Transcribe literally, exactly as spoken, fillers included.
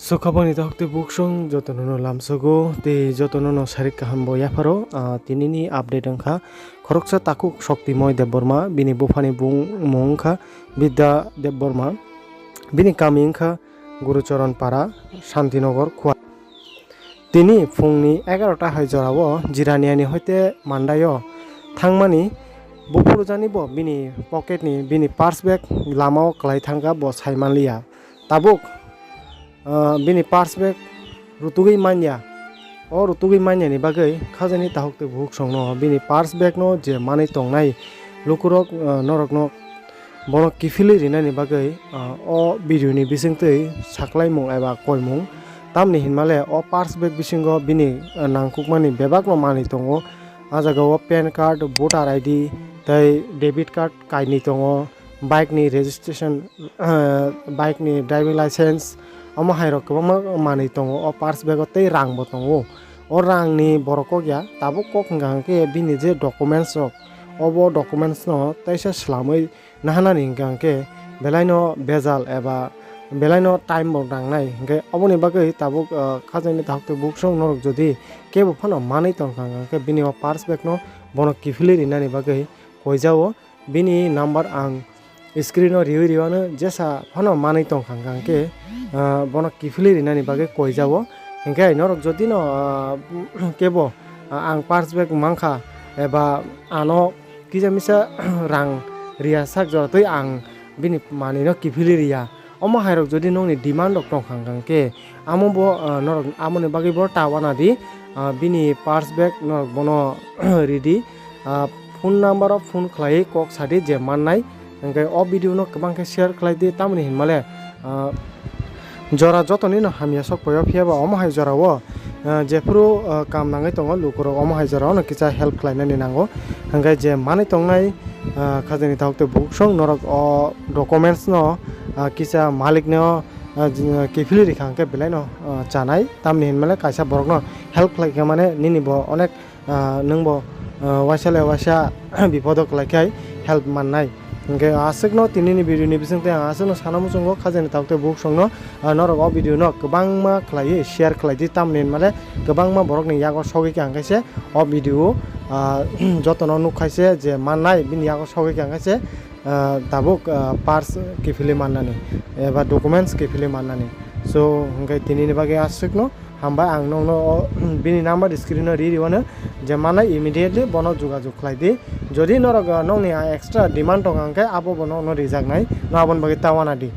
Sokhaboni takhuk tei buksong jotono no lamsogo tei jotono no sarik kaham bo yapharo. Ah, tinini update wngkha khoroksa takhuk Shoktimoi Debbarma, bini buphani bung-, mung wngkha Bidya Debbarma, bini kami wngkha Gurucharan Para, Shantinagar, Khua. Tini phungni egarota hai jorao Jiraniani hoite Mandaio thangmani, buphurujani bo bini pocketni bini purse bag lamao kwlai thangkha, bo sai manliya. Tabuk, ah, bini purse bag rutugwi manya. O rutugwi manyani bagwi khajani takhuk tei bukhuk songno bini purse bagno je manwi tongnai lukurok, ah, norokno bono kiphilwi rinani bagwi, ah, o video ni bisingtwi saklaimung eba koimung. Tamni hinmale o purse bag bisingo bini, ah, nangkukmani bebakno manwi tongo. Ah jaga o pan card, voter I D tei debit card kainwi tongo, bike ni registration, ah, bike ni driving license, omo hai rok kwbangma manwi tongo o purse bag o, tei rang bo tongo. O rang ni borok kok ya, tabuk kok hwnkha hwnkhe bini je documents rok, obo documents no teisa swlamwi nahanani hwnkha hwnkhe belaino bejal eba belaino time bo nangnai. Hwnkhe oboni bagwi tabuk, ah, khajani takhuk tei buksong norok jodi kebo phano manwi tongkha hwnkha hwnkhe bini o purse bag no bono kiphilwi rinani bagwi koijao. Bini number ang screen o riwi riwano, jesa phano manwi tongkha hwnkha hwnkhe, ah, bono kiphilwi rinani bagwi koijao. Hwnkhe norok jodi no, ah, kebo, ah, ang purse bag mankha eba ano kisa misa rang riya sak jora twi ang bini manwi no kiphilwi riya. Omo hai rok jodi nokni demand rok tongkha hwnkha hwnkhe amo bo, ah, norok amoni bagwi bo ta wana di, ah, bini purse bag norok bono ridi, ah, phone number o phone khlaiwi kok sadi je mannai. Hwnkhe o video no kwbang khe share khlai di, tamoni hinmale, ah, jora jotoni no hamya sok paio, phiya ba omo hai jora o, ah, jephuru, ah, kam nangwi tongo lukurok, omo hai jora o no kisa help khlainani nango. Hwnkhe je manwi tongnai, ah, khajani takhuk tei buksong norok o documents no, ah, kisa malik no, ah, j-, kiphilwi rikha hwnkhe belai no, ah, chanai, tamni hinmale kaisa borok no help khlai khe mane nini bo onek, ah, nwng bo, ah, waisa le waisa bipodo kwlai khe help mannai. Hwnkhe aswk no tinini video ni bising tei ang aswk no sana muchungo khajani takhuk tei buksong no, ah, norok o video no kwbangma khlaiwi share khlai di, tamni hinmale kwbangma borok ni yago sogwi khe ang khe se o video, ah, joto no nuk khai se je mannai bini yago sogwi khe ang khe se, ah, tabuk, ah, purse kiphilwi mannani eba documents kiphilwi mannani. So hwnkhe tinini bagwi aswk no. Hambai ang nokno o, bini number screen o ri riwano, je manai immediately bono jogajog khlai di. Jodi norok, ah, nokni, ah, extra demand tong kha hwnkhe abo bo nokno rijaknai, no aboni bagwi ta wana di.